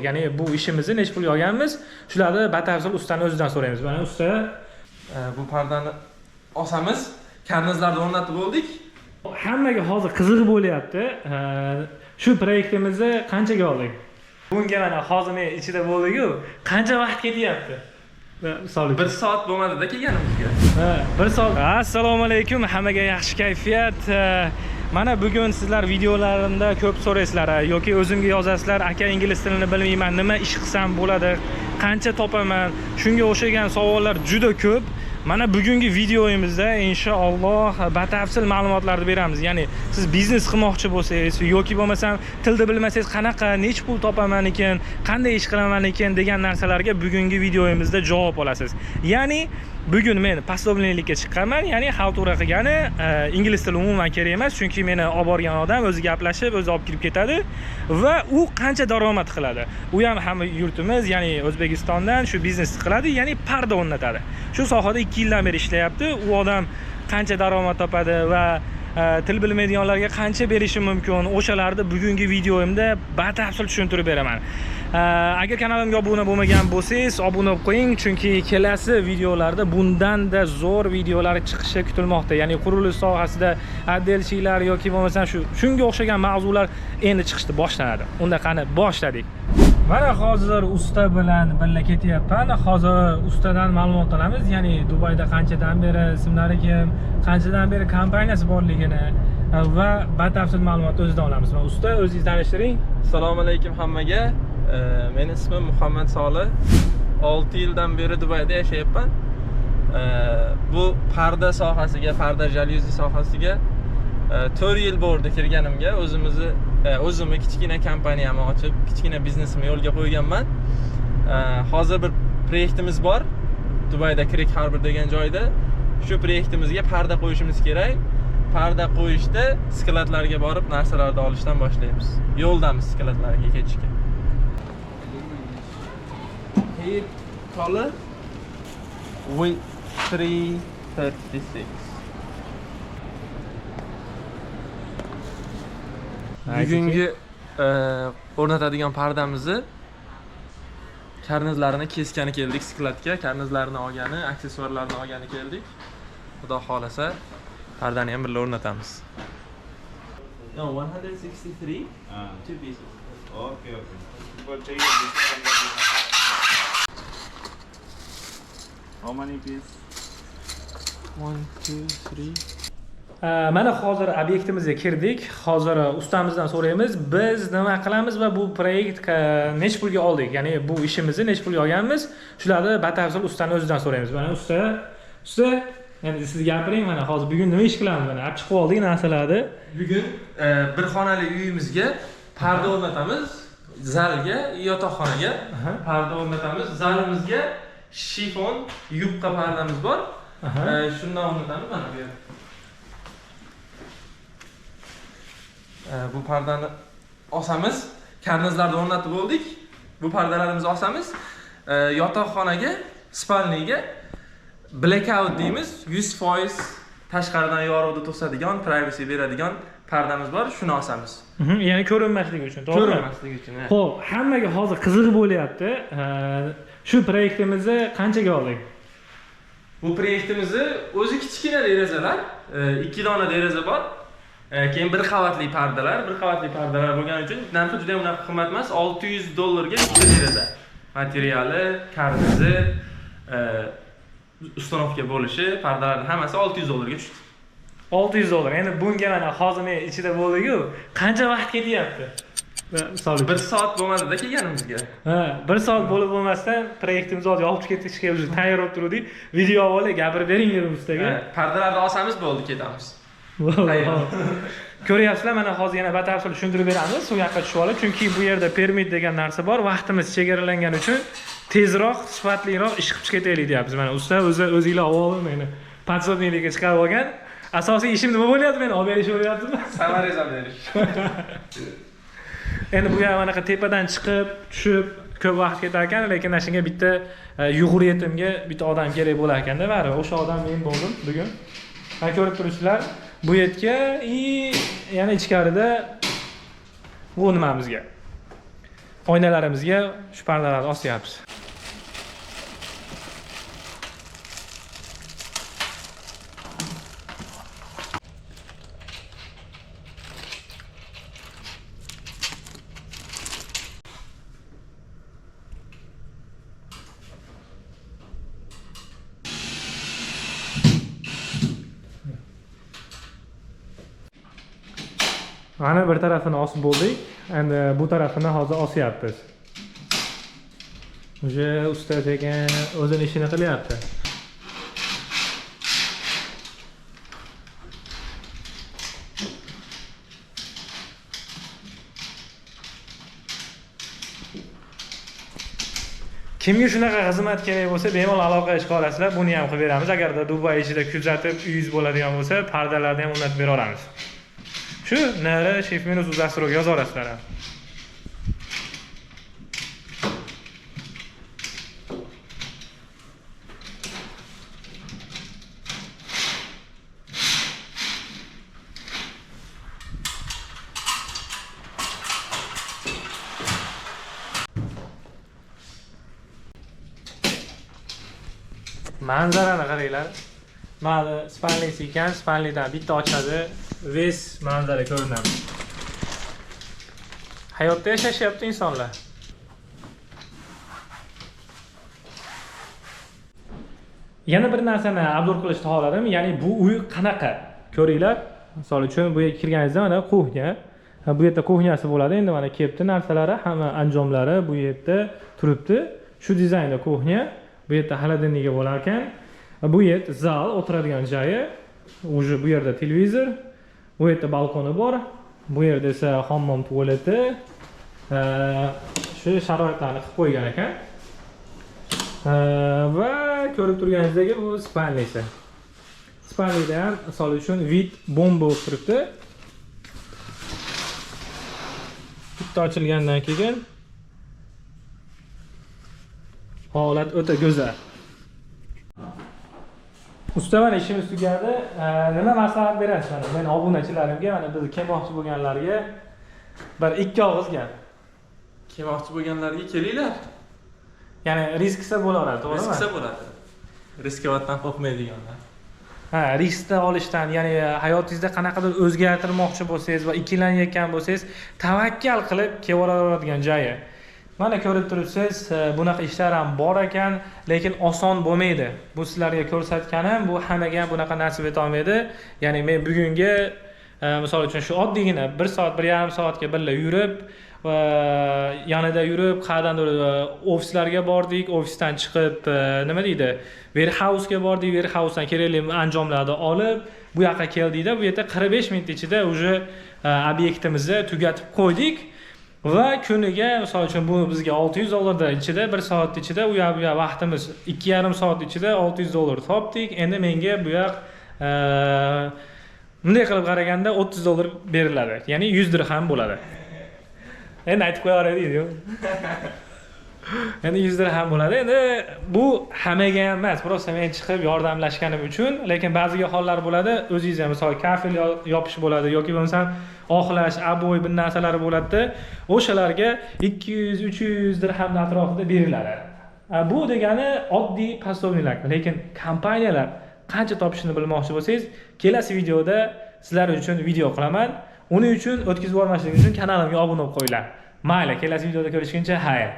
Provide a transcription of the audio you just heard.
Ya'ni bu ishimizni necha pulga olganmiz, shularni batafsil ustani o'zidan so'raymiz. Mana usta, Bu pardani osamiz. Karnizlarni o'rnatib bo'ldik. Hammaga hozir qiziq bo'lyapti. Shu proyektimizni qanchaga oldik? Bunga mana hozir men ichida bo'ldik-ku. Qancha vaqt ketyapti? Misol uchun. Bir soat bo'lmadi-da kelganimizga. Ha, bir soat. Assalomu alaykum, hammaga yaxshi kayfiyat. Mana bugun sizlar videolarimda ko'p so'raysizlar yoki o'zimga yozasizlar, aka ingliz tilini bilmayman, nima ish qilsam bo'ladi, qancha topaman, shunga o'xshagan savollar juda ko'p. Mana bugungi videoyimizda inshaalloh batafsil ma'lumotlarni beramiz. Ya'ni siz biznes qilmoqchi bo'lsangiz yoki bo'lmasam tilni bilmasangiz qanaqa, necha pul topaman ekan, qanday ish qilaman ekan degan narsalarga bugungi videoyimizda javob olasiz. Ya'ni bugun men пособный likka chiqqanman, ya'ni xaltura qilgani, ingliz tili umuman kerak emas, chunki meni olib borgan odam o'zi gaplashib, o'zi olib kirib ketadi va u qancha daromad qiladi. U ham hamma yurtimiz, ya'ni O'zbekistondan shu biznes qiladi, ya'ni parda o'rnatadi. Shu sohada 2 yildan beri ishlayapti. U odam qancha daromad topadi va til bilmaydiganlarga qancha berishi mumkin, o'shalarni bugungi videoyimda batafsil tushuntirib beraman. Agar kanalimga obuna bo'lmagan bo'lsangiz, obuna bo'lib qo'ying, chunki kelasi videolarda bundan-da zo'r videolar chiqishi kutilmoqda. Ya'ni qurilish sohasida отделщикlar yoki bo'lmasam shunga o'xshagan mavzular endi chiqishni boshlanadi. Unda qani boshladik. Mana hozir usta bilan birga ketyapman. Hozir ustadan ma'lumot olamiz. Ya'ni Dubayda qanchadan beri, ismlari kim, qanchadan beri kompaniyasi borligini va batafsil ma'lumotni o'zidan olamiz. Mana usta, o'zingizni tanishtiring. Assalomu alaykum hammaga. Meni ismim Muhammad Solih. 6 yildan beri Dubayda yashayapman. Bu parda sohasiga, parda jalyuzi sohasiga 4 yil bo'ldi kirganimga. O'zimni kichkina kompaniyamni ochib, kichkina biznesimni yo'lga qo'yganman. Hozir bir proyektimiz bor. Dubayda Creek Harbor degan joyda. Shu proyektimizga parda qo'yishimiz kerak. Parda qo'yishda skladlarga borib narsalarni olishdan boshlaymiz. Yo'ldamiz skladlarga ketishga. Here color with 336. Bugungi o'rnatadigan pardamizni karnizlarini keskani keldik skladga, karnizlarini olgani, aksessuarlarni olgani keldik. Xudo xolasa pardani ham birga o'rnatamiz. No, 163, two pieces. Okay, okay. Well, take it this one and that one. How many piece? 1, 2, 3. Mana hozir obyektimizga kirdik. Hozir ustamizdan so'raymiz, biz nima qilamiz va bu proyekt necha pulga oldik? Ya'ni bu ishimizni necha pulga olganmiz? Shularni batafsil ustani o'zidan so'raymiz. Mana usta, usta, endi siz gapiring, mana hozir bugun nima ish qilamiz? Mana olib chiqib oldik narsalarni. Bugun bir xonali uyimizga parda o'rnatamiz. Zalga, yotoqxonaga parda o'rnatamiz. Zalimizga shifon yupqa pardamiz bor. Shundan o'rnatamiz mana bu yerda. Bu pardani osamiz. Karnizlarni o'rnatib bo'ldik. Bu pardalarimizni osamiz. Yotoqxonaga, spalniga blackout deymiz. 100% tashqaridan yorug'ni to'sadigan, privacy beradigan pardamiz bor, shuni osamiz. Ya'ni ko'rinmasligi uchun, to'g'rimi? Ko'rinmasligi uchun, ha. Xo'p, hammaga hozir qiziq bo'lyapti. Shu proyektimizni qanchaga oldik? Bu proyektimizni o'zi kichkina derazalar, 2 dona deraza bor. Keyin bir qavatli pardalar, bir qavatli pardalar bo'lgani uchun narxi juda ham unaqa qimmat emas, olti yuz dollarga ikkita deraza. Materiali, karnizi, установка bo'lishi, pardalarning hammasi olti yuz dollarga tushdi. Olti yuz dollar. Endi bunga mana hozir men ichida bo'ldik-ku. Qancha vaqt ketyapti? Misol uchun. Bir soat bo'lmadi-da kelganimizga. Ha, bir soat bo'lib bo'lmasdan proyektimiz hozir yopib ketishga уже tayyor bo'lib turdik. Video olib gapirib bering dedim ustaga. Ha, pardalarni osamiz, bo'ldi, ketamiz. Bo'ldi. Ko'ryapsizlar, mana hozir yana batafsil tushuntirib beramiz. U yoqqa tushib olib, chunki bu yerda permit degan narsa bor. Vaqtimiz chegaralangani uchun tezroq, sifatliroq ish qilib chiqib ketaylik deyapmiz. Mana usta o'zi o'zinglar olib meni подсобный likka chiqarib olgan. Asosiy ishim nima bo'lyapti meni? Olib berish bo'lyaptimi? Саморез olib berish. Endi bu ham anaqa tepadan chiqib, tushib ko'p vaqt ketar ekan, lekin ana shunga bitta yug'ur yetimga bitta odam kerak bo'lar ekanda, baribir o'sha odam men bo'ldim bugun. Mana ko'rib turibsizlar, bu yerga i yana ichkarida bu nimamizga. Oynalarimizga shu pardalarni osyapmiz. Mana bir tarafini osib bo'ldik. Endi bu tarafini hozir osyapmiz. Уже usta sekin o'zini ishini qilyapti. Kimga shunaqa xizmat kerak bo'lsa, bemalol aloqaga chiqa olasizlar. Buni ham qilib beramiz. Agarda Dubay ichida kuzatib uyingiz bo'ladigan bo'lsa, pardalarni ham o'rnatib bera olamiz. Shu nari shift minus uzastroga yoza olasizlar ham. Manzarani qaranglar. Mana спальный si ekan, спальный dan bitta ochadi, весь manzara ko'rinadi. Hayotda yashashyapti insonlar. Yana bir narsani обзор qilishni xohladim, ya'ni bu uy qanaqa? Ko'ringlar. Misol uchun bu yerga kirganingizda mana kuxnya. Ha, bu yerda kuxnyasi bo'ladi. Endi mana kelibdi narsalari, hamma anjomlari bu yerda turibdi. Shu dizaynda kuxnya. Bu yerda холодильник i bo'lar ekan. Bu yer zal, o'tiradigan joyi. Уже bu yerda televizor, bu yerda balkoni bor. Bu yerda esa hammom tualeti. Shu sharoitlarni qilib qo'ygan ekan. Va ko'rib turganingizdek bu спальный si. Спальный da ham misol uchun вид bomba bo'lib turibdi. Bitta ochilgandan keyin holat o'ta go'zal. Usta, mana ishimiz tugadi. Nima maslahat berasiz mana men obunachilarimga, mana bizni kelmoqchi bo'lganlarga bir ikki og'iz gap. Kelmoqchi bo'lganlarga kelinglar. Ya'ni risksiz bo'laveradi, to'g'rimi? Risksiz bo'ladi. Riskdan qo'rqmaydiganlar. Ha, riskni olishdan, ya'ni hayotingizda qanaqadir o'zgartirmoqchi bo'lsangiz va ikkilanayotgan bo'lsangiz, tavakkal qilib kelaveradigan joyi. Mana ko'rib turibsiz, bunaqa ishlar ham bor ekan, lekin oson bo'lmaydi. Bu sizlarga ko'rsatganim, bu hammaga ham bunaqa nasib eta olmaydi. Ya'ni men bugungi, misol uchun shu oddiygina 1 soat, bir yarim soatga birga yurib va yanida yurib, qayerdandir ofislarga bordik, ofisdan chiqib, nima deydi, warehouse'ga bordik, warehouse'dan kerakli anjomlarni olib, bu yoqqa keldikda, bu yerda 45 minut ichida уже obyektimizni tugatib qo'ydik. Va kuniga misol uchun bu bizga 600 dollardan ichida 1 soat ichida u yoq bu yoq vaqtimiz ikki yarim soat ichida 600 dollar topdik. Endi menga bu yoq bunday qilib qaraganda 30 dollar beriladi. Ya'ni 100 dirham bo'ladi. Endi aytib qo'yaveray deydi-yu. Endi 100 dirham bo'ladi. Endi bu hammaga ham emas, просто men chiqib yordamlashganim uchun, lekin ba'ziga hollar bo'ladi, o'zingiz ham misol kafel yopish bo'ladi yoki bo'lmasam oqlash, обои bir narsalar bo'ladi-da, o'shalarga 200, 300 dirhamning atrofida beriladi. Bu degani oddiy пособник lar, lekin kompaniyalar qancha topishini bilmoqchi bo'lsangiz, kelasi videoda sizlar uchun video qilaman. Uning uchun o'tkazib yubormaslik uchun kanalimga obuna bo'lib qo'yinglar. Mayli, kelasi videoda ko'rishguncha xayr.